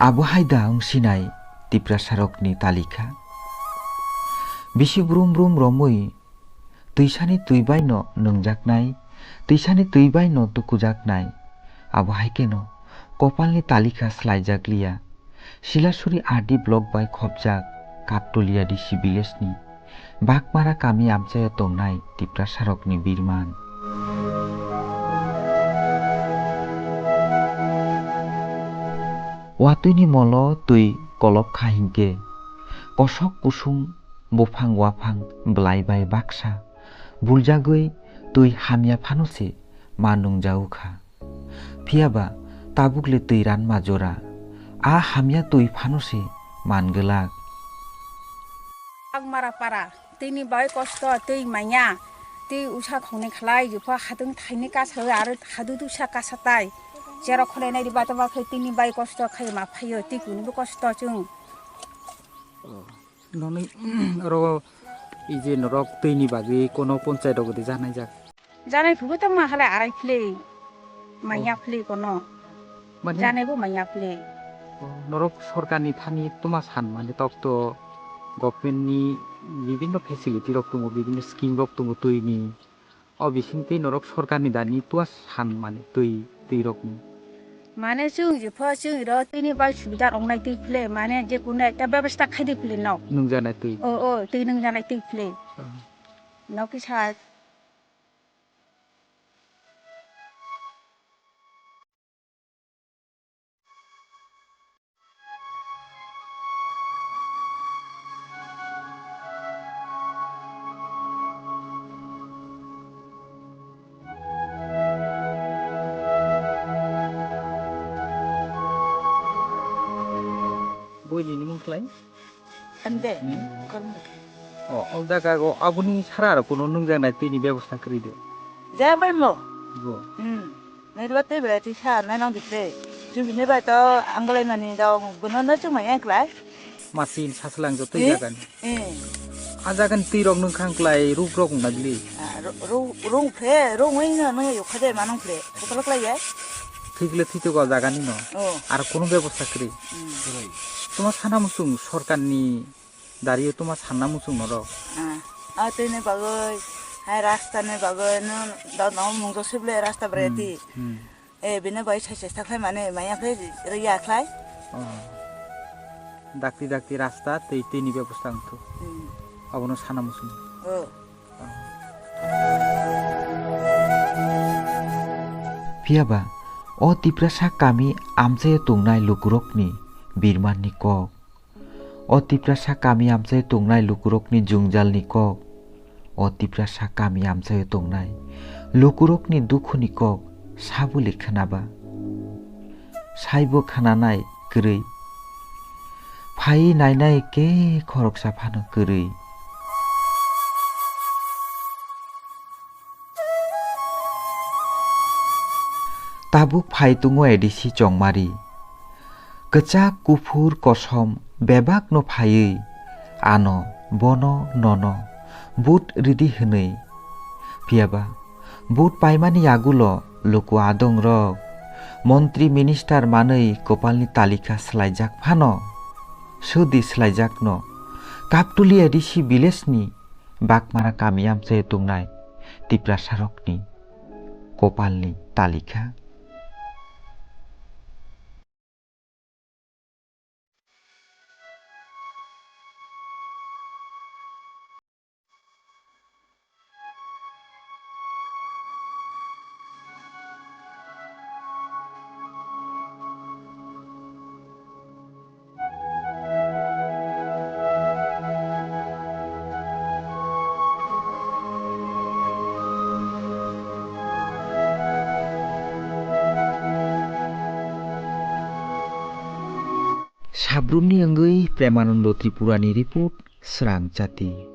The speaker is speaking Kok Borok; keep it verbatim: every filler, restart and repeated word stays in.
Abo hai da wng sinai Tiprasarokni talikha? Bisi brum brum romwi twisani twi baino nwngjaknai, twisani twi baino tukujaknai. Abo hai kheno kopalni talikha swlaijakliya. Silasuri R D block bai khopjak Kaptolia D C village ni Bakmara kami amchaio tongnai Tiprasarokni birman. Watwini molo twi kolok kha hinkhe, kosok kusung buphang waphang bwlai bai baksa buljagwi twi hamya phano se ma nungjago kha. Phiya ba tabuk le twi ranma jora, a hamya twi phano se man glak. Bakmara para, tini bai kosto, twi manya, twi usa khongnai khlai, jepho hadung thaini kasa, aro hadu dusa kasa tai. Jero khonai nai riba tama khe tini bai kosto khai ma phaio, twi kuni bo kosto chwng. Noni oro ije norok twi ni bagwi kono ponchai rok de janai jak. Janai phubo tongma halai arai phle, manya phle kono. Mane? Janai bo manya phle. Oh, norok sorkar ni thani tuma san mane tok to government ni bibinno facility rok tongo, bibinno scheme rok tongo twi ni. O bising twi norok sorkar ni dani tua san mane twi, twi rok ni. Mane chwng jepho chwng ro twi ni bai subida rok nai twi phle, mane je kono ekta bebostha khai di phle nok. Nungjanai twi. O, o, twi nungjanai twi phle. Oh. Nok kisa. Boini ni mung khlai? Ande. Hmm. Kormo. O, o jaga o aboni sara aro kono nungjaknai twi ni bebosta kwrwi de. Ja bai mo. Bo. Hmm. Nai lo tei bai twi sa nai nang dikle. Chubini bai to anglaimani dong, bono no chumai ang klai. Masin saslang jo tei Eh? Jaga ni. Eh. A jaga ni twi rok nung khang klai, ruk rok wng na bili. Ah, ro-, ro-, rung phe, rung wng no nung yok khaje manung phe. Kotolo klai ya? Thik le thito go jaga ni no. Oh. Ar kono bebosta kwrwi. Hmm. Tuma sana musung sorkar ni Dario tuma sanna muchung norok. Ah, ah, twi ni bagwi, hai rasta ni bagwi, no, da, da, mung josip le rasta Hmm, bereti. Hmm. Eh, bini bai sai sai sakhlai mane, maya khlai, riya khlai. Oh. Dakti dakti rasta, tei, tei ni bebosta wngthu. Hmm. Abono sana muchung. Oh. Phiya ba, o Tiprasa kami amchaio tongnai lukurokni birmanni kok. O Tiprasa kami amchaio tongnai lukurokni jwngjalni kok, o Tiprasa kami amchaio tongnai lukurokni dukhuni kok sabuli khnaba? Saibo khnanai kwrwi, phaiwi nainai khe khoroksa phano kwrwi. Tabuk phai tongo A D C Chongmari. Kwchak, kuphur, kosom bebakno phaiwi ano, bono, nono vote ridi hwnwi. Phiya ba vote paimani yagulo luku adongrok montri minister manwi kopalni talikha swlaijak phano, sudi swlaijakno Kaptuli A D C village ni Bakmara kami amchaio tongnai Tiprasarokni kopalni talikha. Sabrumni wngwi Premanando Tripurani report, Srang Chati.